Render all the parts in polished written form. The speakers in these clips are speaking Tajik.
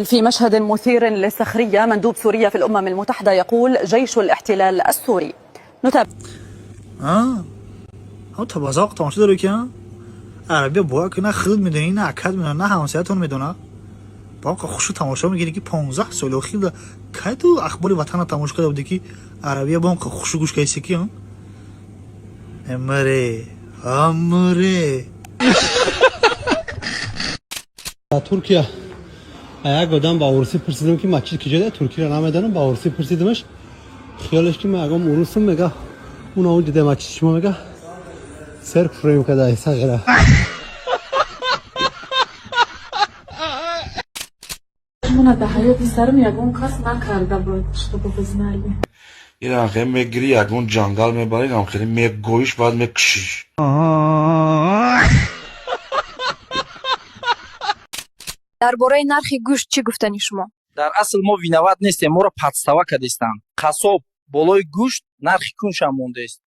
في مشهد مثير للسخرية، مندوب سوريا في الأمم المتحدة يقول جيش الاحتلال السوري. نتابع. ҳам табазоқ тамошо дорӣ ки арабия бояд ки на худат медонӣ, на акад медона, на ҳамсаятон медона. Ба он хушу тамошо мегирӣ, ки 15 соли охир кай ту ахбори ватана тамошо карда будӣ, ки арабия ба он хушу гӯш кардиси ки амре амре. Туркия як одам ба урусӣ пурсидам, ки масҷид киҷода. Туркиро намедонам, ба урусӣ пурсидамаш, хиёлаш ки ман ягон урусам. Мега, уна он дида масҷид шумо, мега, серк фурӯем када сағира. Мана да ҳаёти сарм ягон кас накарда буд, чтобы вы знали. Ира хе мегири, ягон ҷангал мебарӣ, хеле мегоиш, баъд мекушиш. Дар бораи нархи гӯшт чӣ гуфтани шумо? Дар асл мо виноват нестем, моро подстава кардистанд. Қассоб болои гӯшт нархи куншам мондааст.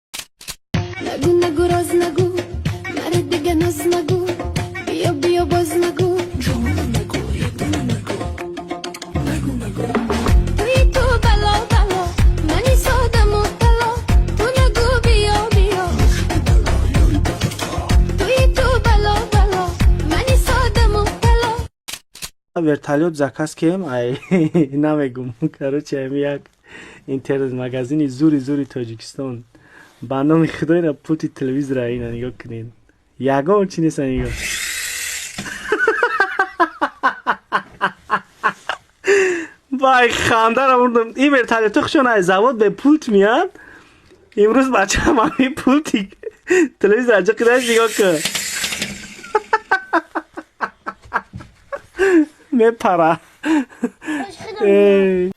Нагу, нагу, роз нагу, мара дига ноз нагу, биё, биё, боз нагу. Туи ту бало, бало, мани сода мубтало, ту нагу, биё, биё. Туи ту бало, бало, мани сода мубтало. Вертолёт заказ кем, ай намегум. Короче, ами як интернет магазини зури зури Тоҷикистон, ба номи худо, ина пулти телевизора, ина нигоҳ кунед, ягон чи неста, нигоҳ. Вай, хандара бурдам. Ин вертолёто хушон ай завод бе пулт мияд. Имрӯз бачаам ами пулти телевизора ҷиқидаш, нигоҳ кун, мепара.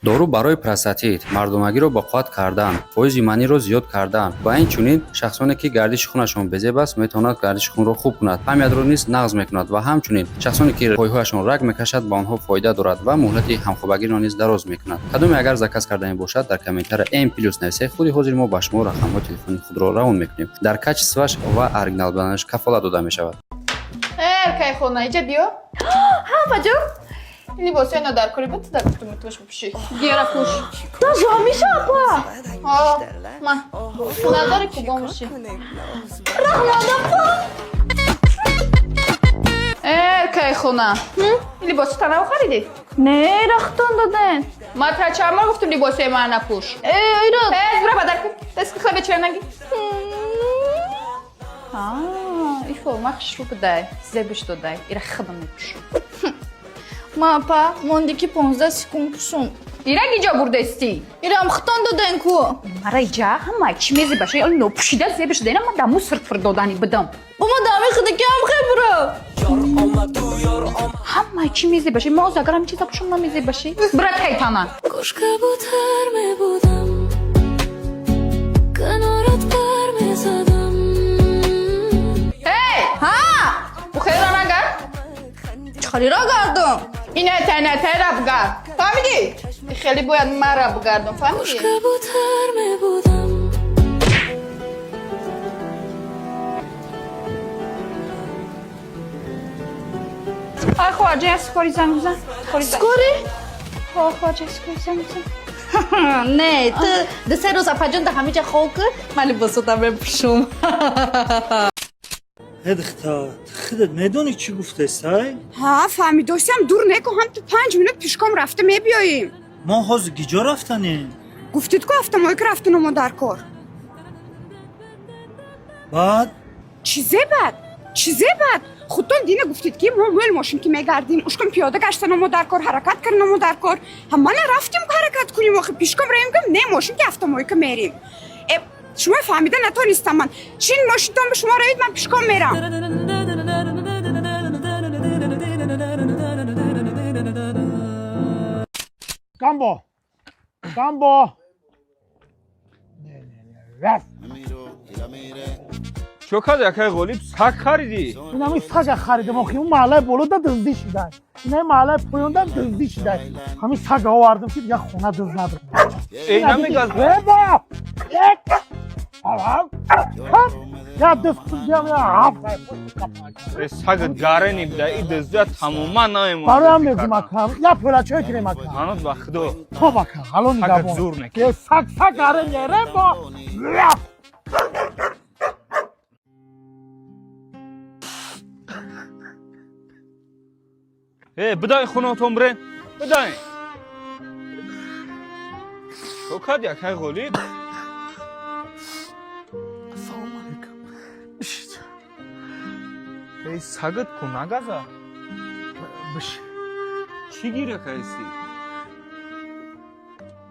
Дору барои простатит, мардонагиро ба қувват кардан, фоизи маниро зиёд кардан ва инчунин шахсоне, ки гардиши хунашон безеб аст, метавонад гардиши хунро хуб кунад, памятро низ нағз мекунад ва ҳамчунин шахсоне, ки пойҳояшон раг мекашад, ба онҳо фоида дорад ва муҳлати ҳамхобагиро низ дароз мекунад. Кадоме агар заказ кардани бошад, дар комментария М плюс нависед. Худи ҳозир мо ба шумо рақамҳои телефони худро равон мекунем. Дар качестваш ва оригинал буданаш кафолат дода мешавад. Кайхона, иҷа биё. Ҳа, апаҷон. Либосҳои нодаркорӣ буд, дар гуфтумутуш бипӯшӣ. Гера, пӯш. Нажо меша, апа. Ма хонадори кубо мешӣ. Раҳмат, апа. Э, кайхона, либоси танав харидӣ? Не, рахтон доден. Ма та чанд бор гуфтум, либосҳои ман напӯш? Э, ира. Э, бура бадар кун даст, хла бечора наги. И форма хушрӯ будай, зебиш додай, ира худам мепӯшам. Ма, апа, монди ки 15 секунд пӯшум. Ира гиҷо бурдестӣ? Ирам хитон доден ку. Мара иҷа ҳама чӣ мезебаша, оли нопӯшида зебиш дода, ина ма даму сирфир додани бидам. Бума дами худакиам хебура. Ҳама чӣ мезебаши, ма оз агарам чиза пӯшам, намезебаши. Бура тайтана. Кош кабутар мебудам, канорат пар мезадам. Эй! Ҳа. Бухера нагард. Чӣ гардум? Ина тайна бугард, фаҳмидӣ? Хеле бояд мара бугардум, Кош фаҳмидӣ? кабутар мебудам. Ай, хоҳарҷон, як скорый занг бизан. Скорый? Ҳо, хоҳарҷон, скорый занг бизан. Не, ту ду се рӯз апаҷон да ҳамиҷа хоб кӯ, ман либосота мепӯшум. Э, духтар, худат медонӣ, чӣ гуфтесай? Ҳа, фаҳмидосиам, дур неку, ҳам ту 5 минут пешком рафта мебиёем. Мо ҳозир гиҷо рафтанем? Гуфтид ку, автомойка рафтаномо дар кор. Баъд? Чизе бад, чизе бад? Худтон дина гуфтид, ки мо мӯл мошин ки мегардим, ушком пиёда гаштаномо дар кор, ҳаракат карданомо дар кор. Ҳамана рафтем, ҳаракат кунем, охи пешком равем, гам не, мошин ки автомойка мерем. Э, шумо фаҳмида натонистам ман. Чин мошинтон ба шумо равед, ман пешком мерам. Гамбо! Гамбо! Чо карди, акай Ғолиб, саг харидӣ? Инами сага харидам, охи он маҳаллаи болода дуздӣ шидай. Инаи маҳаллаи поёнда дуздӣ шидай. Ҳамин сага овардам, ки дигар хона дузд надорам. Эй, намегаз. Эба! Эк! Я дастам я ҳафт. Сагат гарени буда, и дыздия тамоман намемонад. Бароям мегум, ака, я пӯла чой кунем, ака. Манот ба худо. Тоб, ака, ҳало нигабон. Сагат зур неки. Саг, саг гарени рембо. Э, бидай хунотон бирен, бидай. Чо карди, акай Ғолиб? Ассалому алайкум. Эй, сагат ку нагаза. Биши. Чӣ гиря кардисӣ?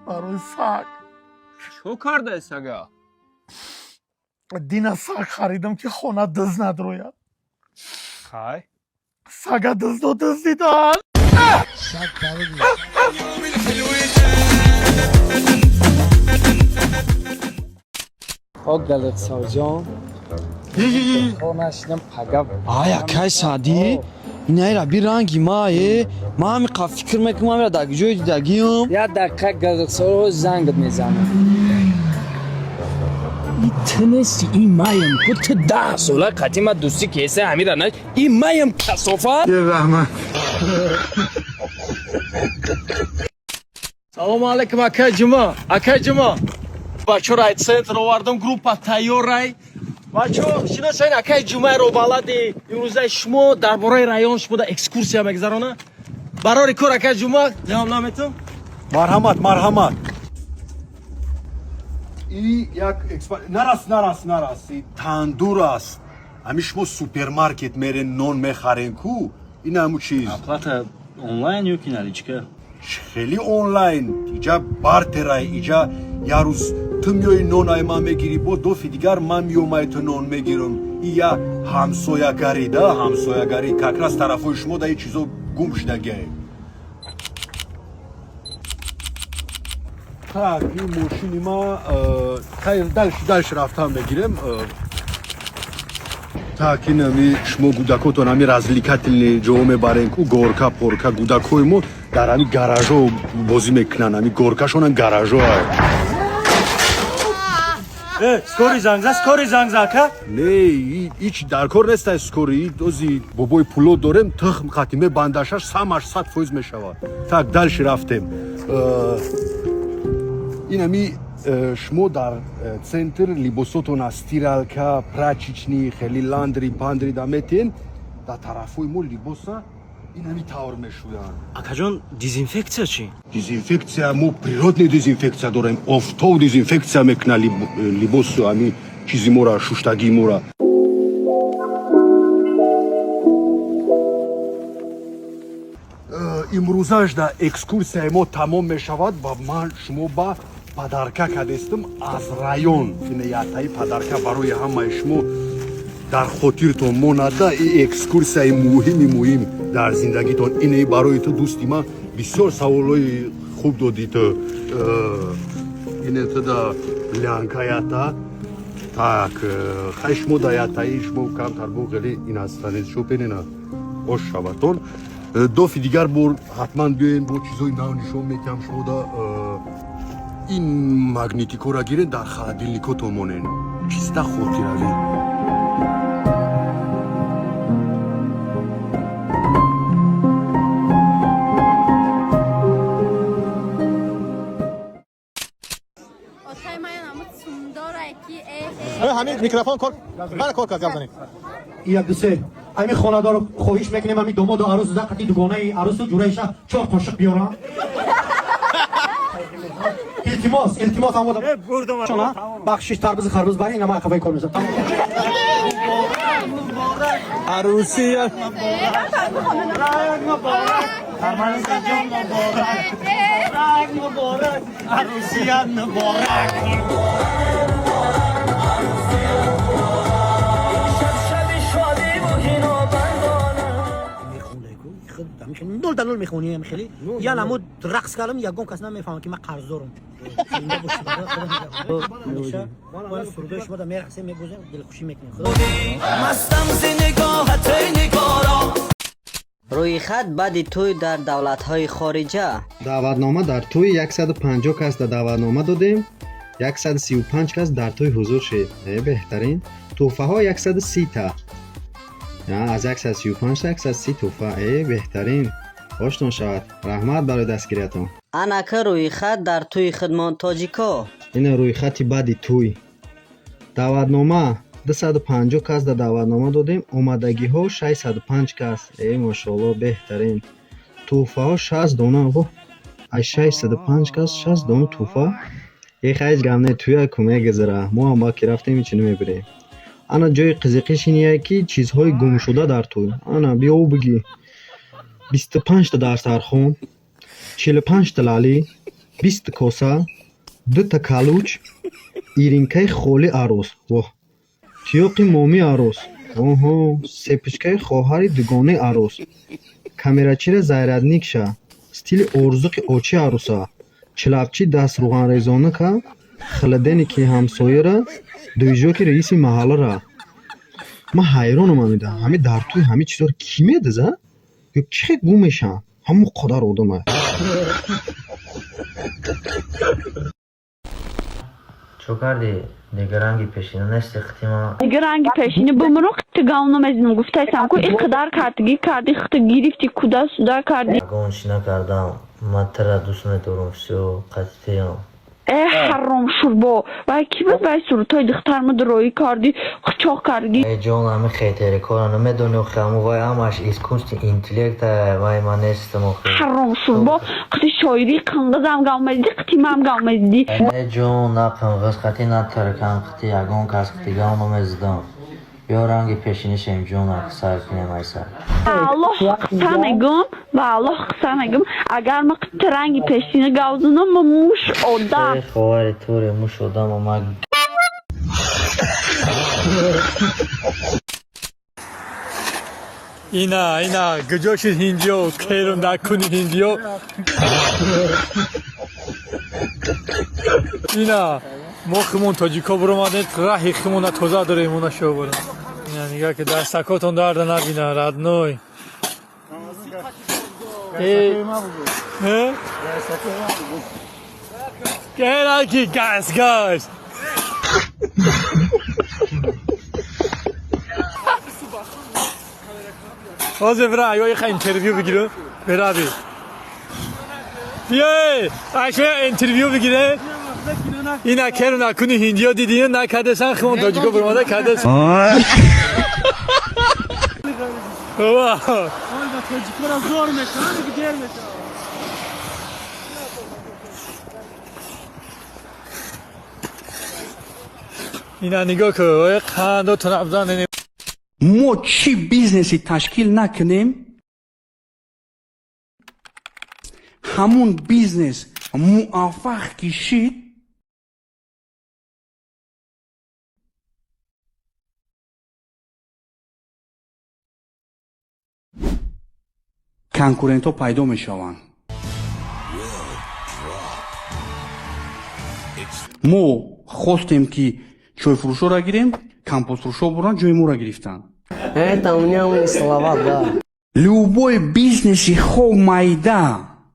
Барои саг. Чо кардай сага? Дина саг харидам, ки хона дыз надрояд. Хай. Сага дыздо дуздидан. Ок, Галиқсорҷон, нашидам пага. Ай, акай Саъдӣ, инайра би ранги ма е, ма ҳами қа фикр мекунам, ҳамира дар ҷои дидагиам. Як дақиқа, Галиқсор, зангат мезанам. И ту нести, и маям ку. Ту 10 сола қатъи ма дӯстӣ кеса, ҳамира на, и маям, касофат. Раҳмат. Салому алайкум, акай Ҷума, акай Ҷума. Бачо, райцентр овардам, группа тайёрай. Бачо, шиносайн, акай Ҷумаи робалади имрӯзаи шумо дар бораи район шумода экскурсия мегузарона. Барори кор, акай Ҷума, ҷавоб наметум. Марҳамат, марҳамат. И як нарас, нарас, нарас, и тандур аст. Ҳами шумо супермаркет мерен, нон мехарен ку, ин ҳаму чиз. Оплата онлайн ё ки наличка? Хеле онлайн, иҷа бартерай, иҷа як рӯз ту меои, нонай ман мегирӣ, бо дофи дигар ман меомай, ту нон мегирам. И я ҳамсоягарӣ да, ҳамсоягарӣ. Как раз тарафҳои шумо да и чизо гум шудагиае. Так, ин мошини ма, хайр, дальше, дальше рафтан мегирем. Так, ин ами шумо гудакотон ами развлекательный ҷо мебарен ку, горка порка, гудакҳои мо дар ами гаражо бозӣ мекунанд, ами горкашонам гаражо. Э, скорый занг за, скорый занг за, ака. Не, ҳеч дар кор нестай скорый, ози бобои пуло дорем, тухм қатӣ мебандашаш, самаш 100% мешавад. Так, дальше рафтем. Ин ами шумо дар центр либосотона стиралка, прачечный, хеле ландри пандри да метиҳен, дар тарафҳои мо либоса ин ами тавр мешӯянд. Акаҷон, дезинфексия чӣ? Дезинфексия, мо природный дезинфексия дорем, офтоб дезинфексия мекуна либосу, ами чизи мора, шуштагии мора. Имрӯзаш да экскурсияи мо тамом мешавад ва ман шумо ба подарка кардестам аз район. Ина ятаи подарка барои ҳамаи шумо, дар хотиртон монада и экскурсияи муҳими муҳим дар зиндагитон. Ине барои ту, дӯсти ман, бисёр саволҳои хуб додӣ ту. Ине ту да лянкаята. Так, хай, шумо да ятаи шумо камтар бо хеле иностранец шопенена ош шаватон. Дофи дигар бор ҳатман биёен, бо чизои нав нишон метиҳам шумо да. Ин магнитикора гирен, дар холодильникотон монен, чиста хотиравӣ. Ҳамин микрофон кор, мана кор кард, гап занед. Як, ду, се. Ҳамин хонадору хоҳиш мекунем, ҳамин домоду арӯс за қати дугонаи арӯсу ҷураиша чор қошиқ биёрам. Илтимос, илтимос, амода. Бахшиш, тарбузи харбуз бари, ина ман қафаи кор мезанам. Арӯсия. Муборак, арӯсият муборак. Нол да нол мехонем, хеле я намуд рақс кардам, ягон кас намефаҳмад, ки ман қарздорам. Сурудои шумо да мерақсем, мегӯзем, дилхушӣ мекунем. Мастам зи нигоҳат, эй нигоро. Рӯйхат баъди тӯй дар давлатҳои хориҷа. Даъватнома дар тӯи 150 кас да даъватнома додем. 135 кас дар тӯй ҳузур шид. Э, беҳтарин. Тӯҳфаҳо 130 та. Аз 135 та 130 тӯҳфа. Э, беҳтарин. Хоштон шавад. Раҳмат барои дастгириятон. Анака рӯйхат дар тӯи худмон тоҷико. Ина рӯйхати баъди тӯй. Даъватнома 250 кас да даъватнома додем, омадагиҳо 605 кас. Э, мошоалло, беҳтарин. Тӯҳфаҳо 60 дона. Воҳ, аз 605 кас 60 дона тӯҳфа. Э, ҳеҷ гап не, тӯя ку мегузара. Мо ҳам баъд ки рафтем ҳечи намебирем. Ана ҷои қизиқиш иния ки чизҳои гумшуда дар тӯй. Ана биёву бигӣ. 25 та дастархон, 45 та лалӣ, 20 коса, дута калуч, иринкаи холи арӯс, воҳ, тиёқи момии арӯс, оҳо, сепичкаи хоҳари дугонаи арӯс, камерачира зарядникша, стили орзуқи очи арӯса, чилапчи даструғанрезонака, хиладеники ҳамсояра, движоки раиси маҳаллара. Ман ҳайронам ҳамида. Ҳами дар тӯй ҳами чизҳоро кӣ медиза? Ё чӣ хел гум мешаванд? Ҳамон қадар одама. Чо кардӣ? Дига ранги пешина нести хитима. Дига ранги пешини бумру қити гав намезинам, гуфтайсам ку ин қадар кардигӣ кардӣ, хита гирифтӣ, куда суда кардӣ. Ягон чӣ накардам. Ман тира дӯст медорам, всё, қатитиям. Э, ҳаром шурбо, вай кӣ буд, вай сурудҳои духтарма дуроӣ кардӣ, қучоқ кардӣ. Э ҷон, ҳами хетерикора намедони охи, ҳаму вай ҳамаш искусственный интеллект, вай ман нестам охи. Ҳаром шурбо, қити шоирӣ қинғизам гав мезидӣ, қити мам гав мезидӣ. Э ҷон, на қинғиз қати, на туркан қити, ягон кас қити гав намезидам. Биё ранги пешинишем ҷон, сар кунем айсар. Аллоҳ қисса мегум, ва Аллоҳ қисса мегум, агар ма қити ранги пешини гав зинам, ма муш одам. Э ховари туре муш одам ма. Ина, ина, куҷо шуд ҳиндиё, керум дар куни ҳиндиё. Ина, мо химон тоҷико буромадем, раҳи химона тоза дорем, она шо бурам. Ина нигаҳ ки дастакотон дарда набина, родной. Э, э? Кераки, газ, газ. ҳозир бира ё иха интервю бигирам, бираби. Биё, айшо интервю бигире. Ина керу накуни ҳиндиё дидӣ, накардесан химон тоҷико буромада кардес. Ва. Тоҷикора зор мекунанд, дер мешавад. Ина нигоҳ кун, қандо тунабзан. Мо чӣ бизнесе ташкил накунем, ҳамун бизнес муваффақ ки шид, конкурентҳо пайдо мешаванд. Мо хостем ки чойфурӯшоро гирем, компостфурӯшо буранд, ҷои моро гирифтанд. Это у меня умные слова, да. Любой бизнеси хо майда,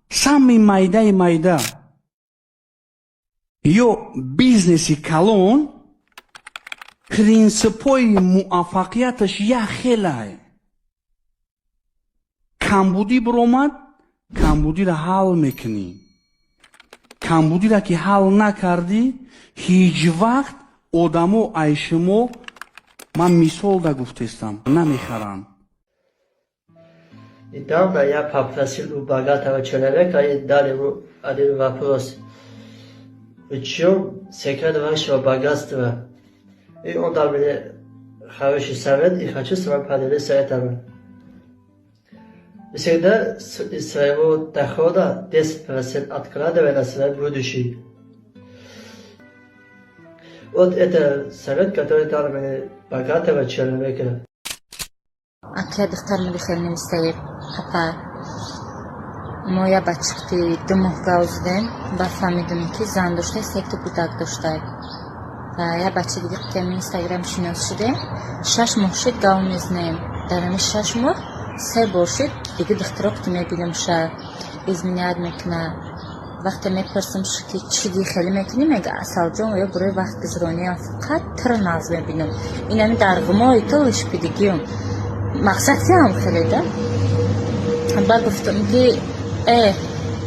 самый майдаи майда ё бизнеси калон, принсипҳои муваффақияташ як хелай. Камбудӣ биромад, камбудиро ҳал мекунӣ. Камбудиро ки ҳал накардӣ, ҳеҷ вақт одамо ай шумо, ман мисол да гуфтестам, намехаранд. Недавно я попросил у богатого человека и дал ему один вопрос. В чем секрет вашего богатства? И он дал мне хороший совет, и хочу с вами поделиться этим. Всегда из своего дохода 10% откладывай на свое будущее. Вот это совет, который дал мне богатого человека. Ака духтар мили хел навистаед, апа. Мо я бачакти 2 моҳ гав зидем, ба фаҳмидем ки зан дошта, секта кӯдак дошта. Ва я бача дига ки ами инстаграм шинос шудем, 6 моҳ шуд гав мезанем. Дар ами 6 моҳ 3 бор шуд, дига духтаро ки мебинам ша изменять мекуна. Вақте мепурсам, ки чӣ ди хеле мекунӣ, мега: «Асалҷон, ё барои вақтгузарониам фақат туро нағз мебинам, инами дар ғумои ту шпидигиюм мақсад киам хеле да». Ба гуфтам, ки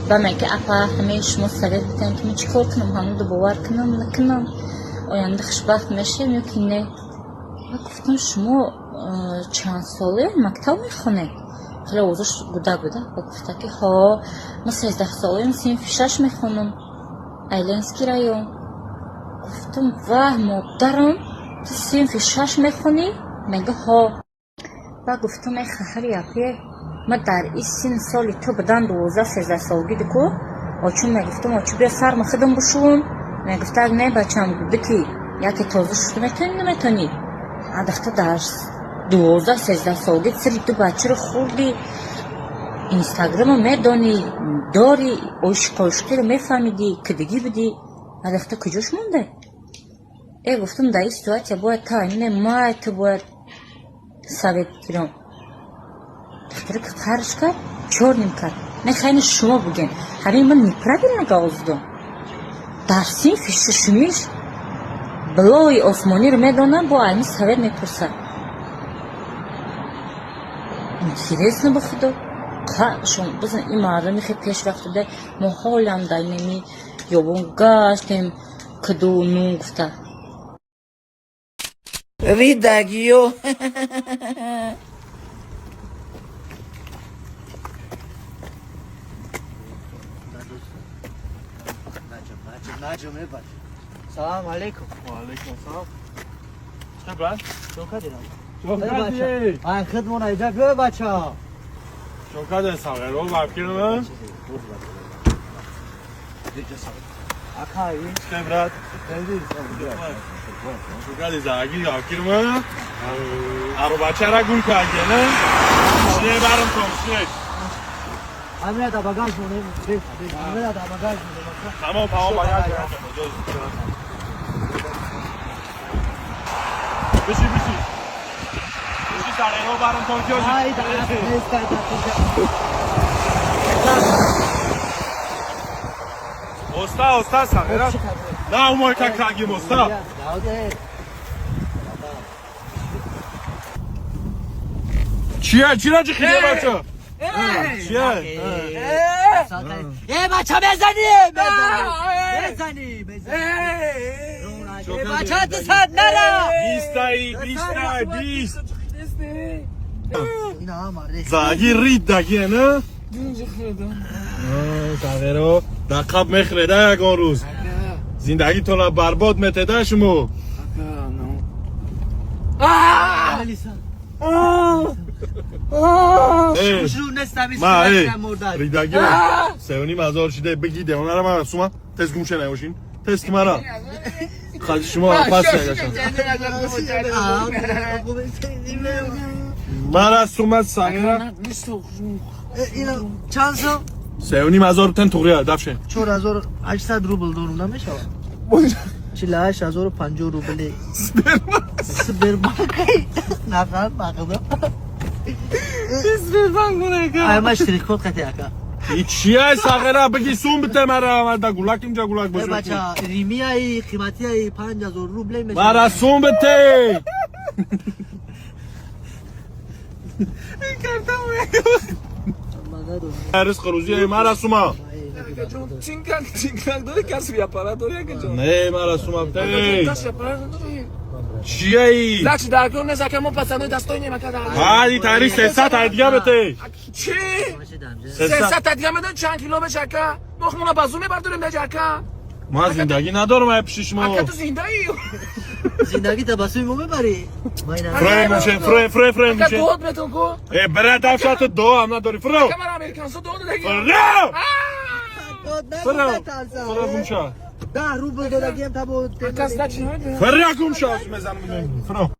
ба мега: «Апа, ҳамаи шумо совет бидем, ки ман чӣ кор кунам, ҳамонро бовар кунам, накунам, оянда хушбахт мешавем ё ки не?» Ба гуфтам: «Шумо чанд соле, мактаб мехонед?» Хеле овозаш гудак буда. Ба гуфта, ки ҳо, ман 13 солаем, синфи шаш мехонам, Айленский район. Гуфтам: «Ваҳ, модарам, ту синфи шаш мехонӣ?» Мега: «Ҳо». Ба гуфтам: «Э, хахари апе, ман дар ин синну соли ту будан, 12-13 солагӣ ку, очун мегуфтам: очу, биё сарма худам бушувам. Мегуфтак: не, бачам, ки яке тоза шуда метавонӣ, наметавонӣ. Адахта дар 12-13 солагӣ сири ду бачаро хурди, инстаграмо медонӣ, дори ошиқошиқиро мефаҳмидӣ, кидигӣ будӣ, адахта куҷош монда?» Э, гуфтам, дар ин ситуация бояд та не май ту бояд совет гирам. Духтаре ки қарш кард, чёрным кард. Не, хайни шумо буген, ҳамин ман неправильно гавоздам? Дар синфи шушумиш билои осмониро медонам, бо ами совет мепурсад. Интересно, ба худо, бизан, ин мардами хеле пешрафта буда, мо ҳолам дар неми ёбон гаштем, киду нун гуфта. Ридагиё. Салам алейкум. Ва алейкум салом. Чӣ, брат? Чо кардирам? Чо кардӣ? Ай, хидмон айҷа биёй, бача. Чо кардӣ, сағиро вакилма? Акай. Чӣ, брат? Чо кардӣ, заги вакилма? Арубачара гул кардӣ, не? Шине барам том, шине. Ҳамина да багаж монем. Ҳамина да багаж монем. Тамом, тамом, багаж. Биши, биши. Биши, сағиро барам том ки. Ай, да, нест, ай, да. Оста, оста, сағира. На, умой как кагим, оста. Чия, чира ҷихиде, бача? Чия? Э, бача, мезани! Мезани, мезани. Бача, ту сад нара! Бистаи, бистай, бист. Заги ридаги, не? Сағиро, дар қаб мехӯреда ягон рӯз. Зиндагитонро барбод метеда шумо. Ма, ридаги 3,5 ҳазор шида, бигӣ девонара мара сума, тез гум ша наёшин. Тез ки мара. Хази шумо пас нагашам. Мара сума, сағира. Чанд сом? 3,5 ҳазор тен туғрия, дафше. 4800 рубл дорум, намешавад? 48,050 рубли. Сбербанк. Нақал, нақал. Сбербанк. Ай, ма штрих-код қати, ака. И чия, сағира, бигӣ сум бите мара, да гулак инҷа гулак боша. Бача, римияи қиматияи 5000 рублей мешавад. Мара сум бите. Ин картам. Ризқ рӯзии мара сума. Чинкак, чинкак дори, каси аппарат дори, ака ҷон? Не, мара сума бите. Каси аппарат дори. Чияи? Значит, дар кор нест, ака, мо пацанои дастои ака дар. Ҳади тари 300 та дига бите. Чӣ? 300 та дига медон чанд кило меша, ака? Мо хмона базу мебардорем даҷа, ака. Ман зиндагӣ надорам ай пиши шумо. Ака, ту зиндаӣ. Зиндагӣ та ба сӯи мо мебарӣ. Фрей мушен, фрей, фрей, фрей Ака, мушен. дод метон ку. Э, брат, афшат до ам надори. Фро. Ака, мара американсо дод даги. Фро. Фро. Фро гумша. 10 рубл додагиам та бо Ака, значит, Фро гумша, мезанам. Фро.